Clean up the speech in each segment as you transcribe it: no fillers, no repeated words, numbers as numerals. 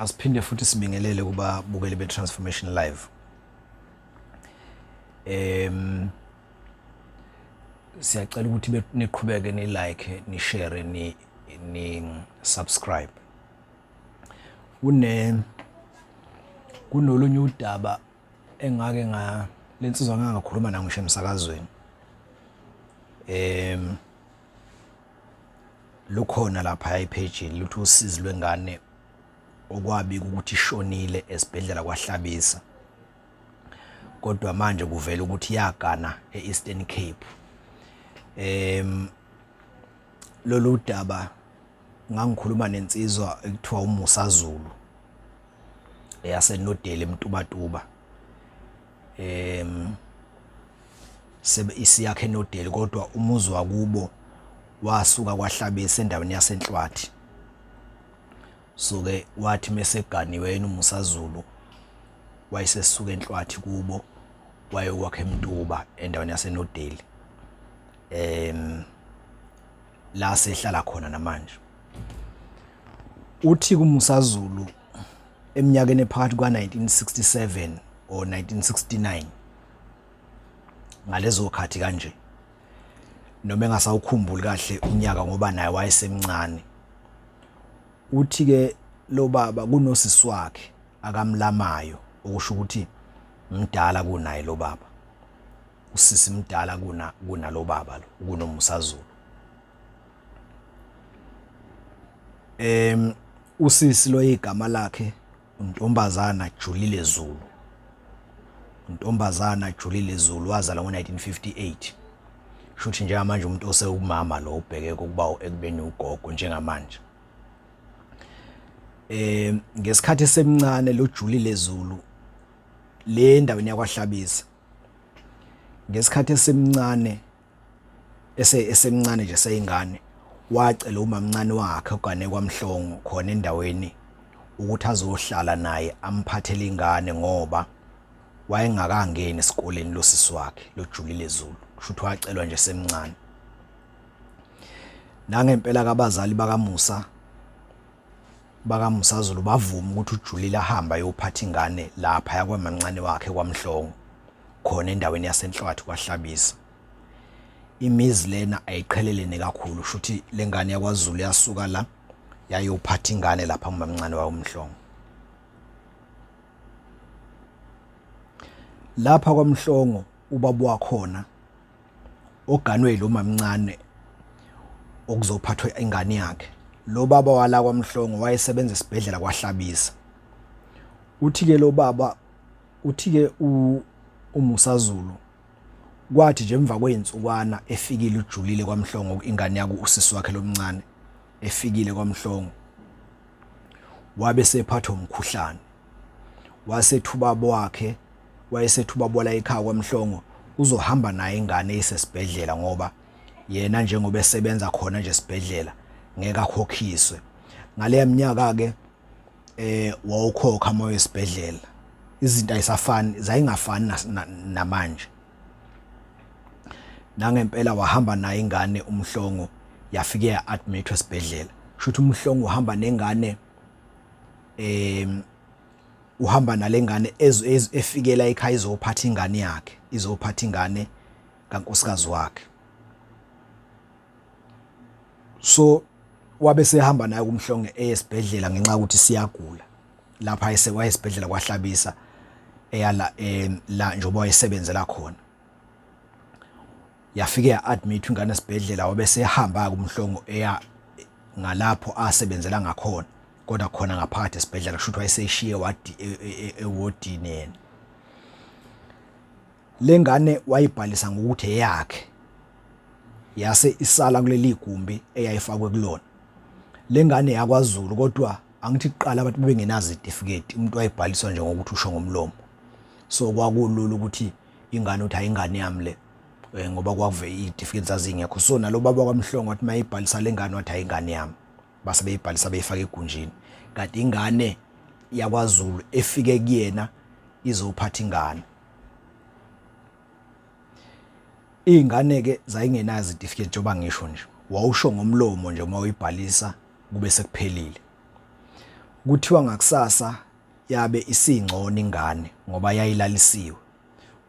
Asiphinde futhi sibingelele kubabukeli be-Transformation Live. Siyacela ukuthi niqhubeke ni like, ni share, ni subscribe. Kune kunolunye udaba engake nga lensizwa ngake ngakhuluma nayo ngisho emsakazweni. Lukhona lapha ephejini luthi usizi lwengane okwabika ukuthi ishonile esibhedlela kwaHlabisa, kodwa manje kuvela ukuthi yagana e-Eastern Cape. Lolu daba ngangikhuluma nensizwa ekuthiwa uMusa Zulu eyaseNodeli eMtubatuba. Sebe isiyakhe eNodeli, kodwa umuzi wakubo wasuka kwaHlabisa endaweni yaseNhlwathi. So ke wathi meseganiwe yena uMusa Zulu wayesesuka eNhlwathi kubo wayokwakha eMtuba endaweni yaseNodeli, la sehlala khona namanje. Uthi kuMusa Zulu eminyakeni ephakathi kwa-1967 or 1969 ngalezo khathi kanje, noma engasawukhumbuli kahle unyaka ngoba naye wayesemncane. Uthi ke lo baba kunosisi wakhe akamlamayo, okusho ukuthi mdala kunaye lo baba, usisi mdala kunalo baba lo, kunoMusa Zulu. Usisi lo igama lakhe uNtombazana Julile Zulu. UNtombazana Julile Zulu wazalwa ngo-1958. Shuthi njengamanje umuntu osewumama lo ubheke ukuba ekubeni ugogo njengamanje. Ngesikhathi esemncane lo Julile Zulu le endaweni yakwaHlabisa, ngesikhathi esemncane esemncane nje seyingane, wacela umamncane wakhe ogane kwaMhlongo khona endaweni ukuthi azohlala naye amphathele ingane, ngoba wayengakangeni esikoleni lo sisi wakhe lo Julile Zulu. Kusho ukuthi wacelwa nje semncane. Nangempela kabazali bakaMusa Zulu bavuma ukuthi uJulile ahambe ayophatha ingane lapha yakwamamncane wakhe kwaMhlongo khona endaweni yaseNhlwathi kwaHlabisa. Imizi lena ayiqhelelene kakhulu, kusho ukuthi lengane yakwaZulu yasuka la yayophatha ingane lapha kumamncane wayo uMhlongo. Lapha kwaMhlongo ubaba wakhona oganwe lo mamncane okuzophathwa ingane yakhe, lo baba wala kwaMhlongo wayesebenza esibhedlela kwaHlabisa. Uthi ke lo baba, uthi ke uMusa Zulu kwathi nje emva kwezinsukwana efikile uJulile kwaMhlongo, ingane yaku usisi wakhe lomncane efikile kwaMhlongo, wabe sephathwa umkhuhlane. Wasethu ubaba wakhe, wayesethu ubaba la ekhaya kwaMhlongo uzohamba naye ingane isesibhedlela, ngoba yena njengoba esebenza khona nje esibhedlela ngeke akhokhiswe. Ngaleya minyaka ke wawukhokha uma esibhedlela, izinto ayisafani, zayingafani namanje. Nangempela wahamba naye ingane uMhlongo, yafike ya-admit esibhedlela. Kusho ukuthi uMhlongo uhamba nengane, uhamba nalengane efikela ekhaya izophatha ingane yakhe, izophatha ingane kankosikazi wakhe. So wabe sehamba naye kuMhlongo eyesibhedlela ngenxa yokuthi siyagula. Lapha wayesibhedlela kwaHlabisa eyala la njengoba wayesebenzela khona. Yafike ya-admit ingane esibhedlela, wabe sehamba kuMhlongo eya ngalapho asebenzela ngakhona, kodwa khona ngaphakathi esibhedlela. Kusho ukuthi wayeseshiye wadi ewodini yena. Lengane wayibhalisa ngokuthi eyakhe, yase isala kuleli gumbi eyayifakwe kulona. Lengane yakwaZulu, kodwa angithi kuqala abantu bebengenazo izitifiketi, umuntu wayebhaliswa nje ngokuthi usho ngomlomo. So kwakulula ukuthi ingane uthi ayingane yami le, ngoba kwakuve izitifiketi zazingekho. So nalo baba kwaMhlongo wathi mayibhalisa lengane wathi ayingane yami, base beyibhalisa beyifaka egunjini, kanti ingane yakwaZulu efike kuyena izophatha ingane. Iy'ngane ke zayingenazo izitifiketi njengoba ngisho nje, wawusho ngomlomo nje uma uyibhalisa kube sekuphelile. Kuthiwa ngakusasa yabe isingcono ingane ngoba yayilalisiwe.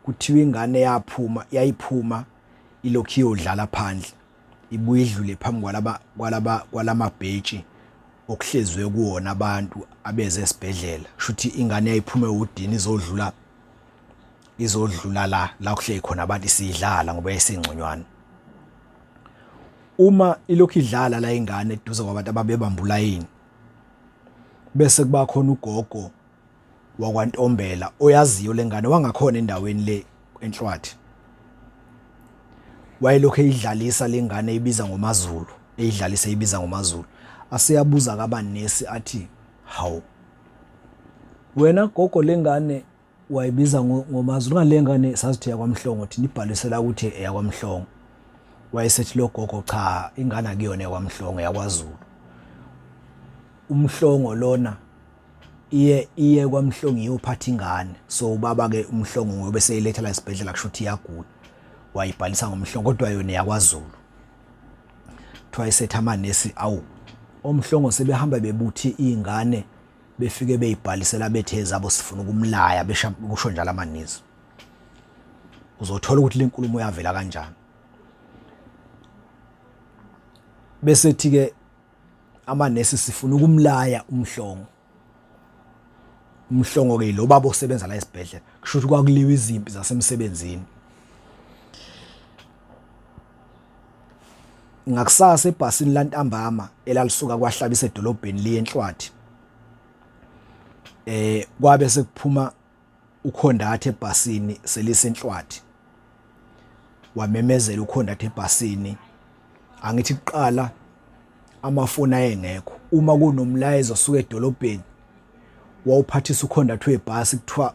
Kuthiwa ingane yaphuma yayiphuma ilokhu iyodlala phandle ibuye idlule phambi kwalaba kwalaba kwalamabhentshi okuhlezwe kuwona abantu abeze esibhedlela. Kushuthi ingane yayiphume udini izodlula izodlula la la kuhleli khona abantu isidlala ngoba yayisingconywana. Uma ilokhu idlala la ingane eduze kwabantu ababebamba ulayini bese kuba khona ugogo wakwaNtombela oyaziyo lengane wangakhona endaweni le enhlwathi wayelokhu eyidlalisa lengane eyibiza ngoMaZulu eyidlalisa eyibiza ngoMaZulu aseyabuza kabanesi athi hawu wena gogo lengane wayibiza ngoMaZulu ngale ngane sazithi yakwaMhlongo thina ibhalisela ukuthi eyakwaMhlongo wayesethi lo gogo cha ingane akuyona yakwaMhlongo yakwaZulu uMhlongo lona iye iye kwaMhlongo iyophatha ingane so ubaba ke uMhlongo ngobe seyiletha la esibhedlela kusho ukuthi iyagula wayibhalisa ngoMhlongo kodwa yona yakwaZulu kuthiwa isetha amanesi awu oMhlongo sebehamba bebuthi izingane befike beyibhalisela bethe ezabo sifuna ukumlaya besha kusho njalo amanesi uzothola ukuthi lenkulumo yavela kanjani bese thi ke amanesi sifuna ukumlaya umhlongo umhlongo ke lo baba osebenza la esibhedlela kusho ukuthi kwakuliwa izimpi zasemsebenzini ngakusasa ebhasini lantambama elalisuka kwahlabisa edolobheni liye enhlwathi eh kwabe sekuphuma ukhondathe ebhasini selisenhlwathi wamemezela ukhondathe ebhasini angithi kuqala amafoni ayengekho uma kunomlayezo osuka edolobheni wawuphathisa ukhondathe webhasi kuthiwa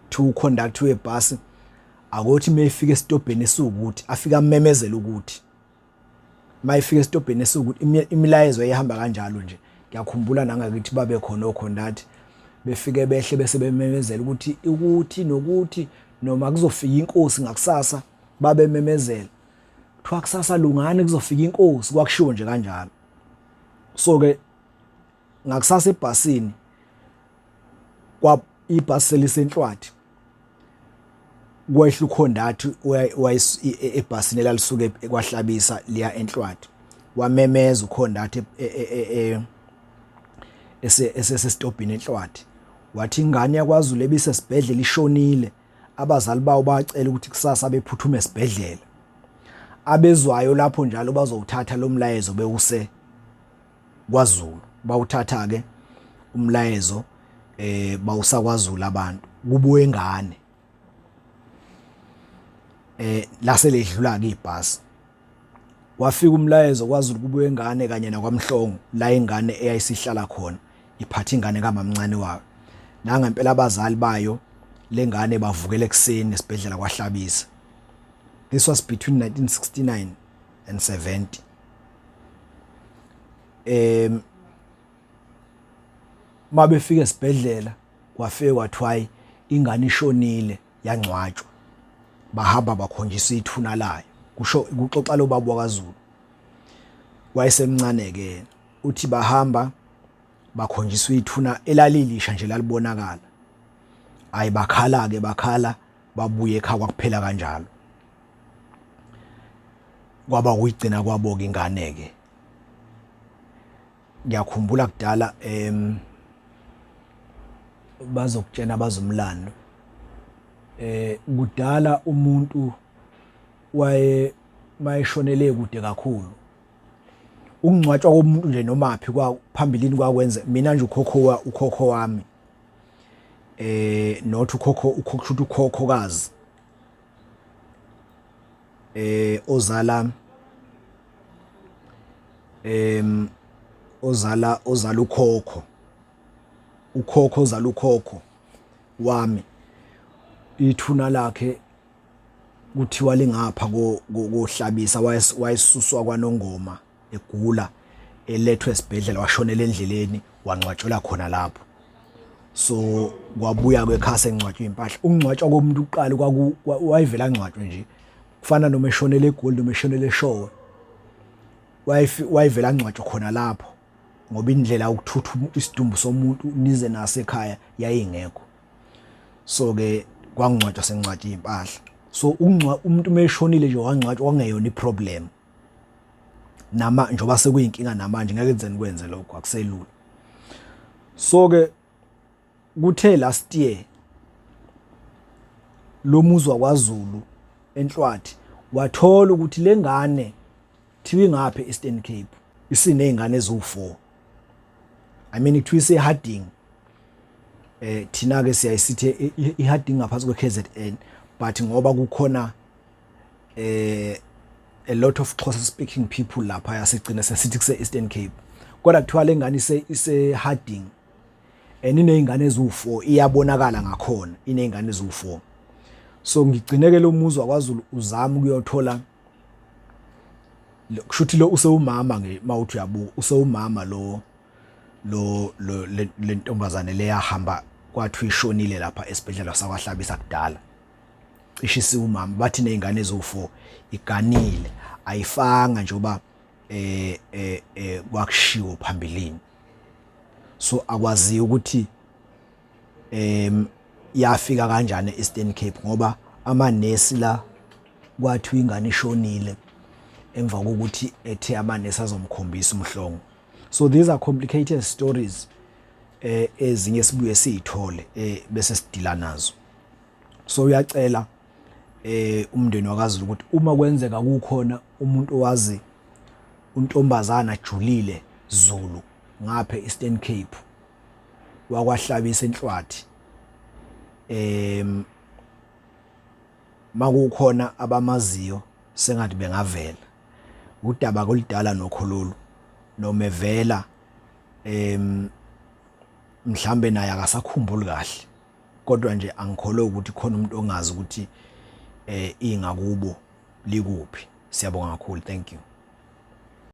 to conduct webhasi akothi mayifika esitobheni esiwukuthi afika amemezela ukuthi mayifika esitobheni esiwukuthi imilayezo eyihamba kanjalo nje ngiyakhumbula nangakithi babe khona okhondathi befike behle bese bememezela ukuthi ukuthi nokuthi noma kuzofika inkosi ngakusasa babememezela kuthiwa kusasa lungani kuzofika inkosi kwakushiwo nje kanjalo so ke ngakusasa ebhasini kwa ibhasi selisenhlwathi kwehla ukhondathi ebhasini elalisuke kwahlabisa liya enhlwathi wamemeza ukhondathi esesestobhini enhlwathi wathi ingane yakwaZulu ebisesibhedlela ishonile abazali bawo bacela ukuthi kusasa bephuthume esibhedlela abezwayo lapho njalo bazowuthatha lo mlayezo bewuse kwaZulu bawuthatha ke umlayezo eh bawusa kwaZulu abantu kubuye ingane eh lase ledlula ke ibhasi wafika umlayezo kwaZulu kubuye ingane kanye nakwaMhlongo la ingane eyayisihlala khona iphatha ingane kamamncane wayo nangempela abazali bayo lengane bavukela ekseni esibhedlela kwahlabisa this was between 1969 and 70 em mabefika esibhedlela kwafike kwathiwa ingane ishonile yangcwatshwa bahamba bakhonjiswa ithuna layo kusho kuxoxa lo baba wakaZulu wayesemncane ke uthi bahamba bakhonjiswa ithuna elalilisha nje lalibonakala ayi bakhala ke bakhala babuye ekhaya kwakuphela kanjalo kwaba ukuyigcina kwabo ke ingane ke ngiyakhumbula kudala em bazokutshena abazomlando eh kudala umuntu waye mayeshonele kude kakhulu ukungcwatshwa komuntu nje noma phi kwa phambilini kwakwenze mina nje ukhokho wa ukhokho wami eh not ukhokho ukhokho ukhokhokazi eh ozala em ozala ozala ukhokho ukhokho ozala ukhokho wami ithuna lakhe kuthiwa lingapha kohlabisa wayesuswa kwanongoma egula elethwe esibhedlela washonela endleleni wangcwatshelwa khona lapho so kwabuya kwekhasa engcwatshwa impahla ukungcwatshwa komuntu uqala kwaku wayevela angcwatshwe nje kufana noma eshonele eGoli noma eshonele eShowe wayevela angcwatshwe khona lapho Ngoba indlela yokuthutha isidumbu somuntu nize naso ekhaya yayingekho. So ke kwangcwatshwa sengcwatsha impahla. So ukungcwa umuntu meshonile nje wangcwatshwa kwangeyona iproblem. Nama njengoba sekuyinkinga namanje ngeke ngize nikwenze lokho, akuselula. So ke kuthe last year lo muzi wakwaZulu eNhlwathi wathola ukuthi lengane thiwa ingaphi Eastern Cape isinezingane eziwu4. I mean, kuthiwa ise-Harding. Thina ke siyayisithi iHarding ngaphansi kwe-KZN, but ngoba kukhona a lot of Xhosa speaking people lapha, yasigcina sesithi kuse Eastern Cape, kodwa kuthiwa lengane ise Harding and inezingane eziwu4, iyabonakala ngakhona inezingane eziwu4. So ngigcineke lo muzi wakwaZulu uzama ukuyothola, kushuthi lo usewumama nge mawuthi uyabuka, usewumama lo lentombazane leyahamba kwathi ishonile lapha esibhedlela sakwaHlabisa kudala, cishe isiwumama. Bathi nezingane eziwu4, iganile, ayifanga njengoba kwakushiwo phambilini. So akwaziyo ukuthi yafika kanjani eEastern Cape, ngoba amanesi la kwathi ingane ishonile emva kokuthi ethe amanesi azomkhombisa uMhlongo. So these are complicated stories ezinye sibuye siyithole bese sidila nazo. So uyacela umndeni wakaZulu ukuthi uma kwenzeka kukhona umuntu owazi untombazana Julile Zulu ngapha Eastern Cape wakwaHlabisa eNhlwathi, makukhona abamaziyo, sengathi bengavela. Udaba koludala nokho lolu, noma evela mhlambe naye akasakhumbuli kahle, kodwa nje angikholwe ukuthi khona umuntu ongazi ukuthi ingakubo likuphi. Siyabonga kakhulu, thank you.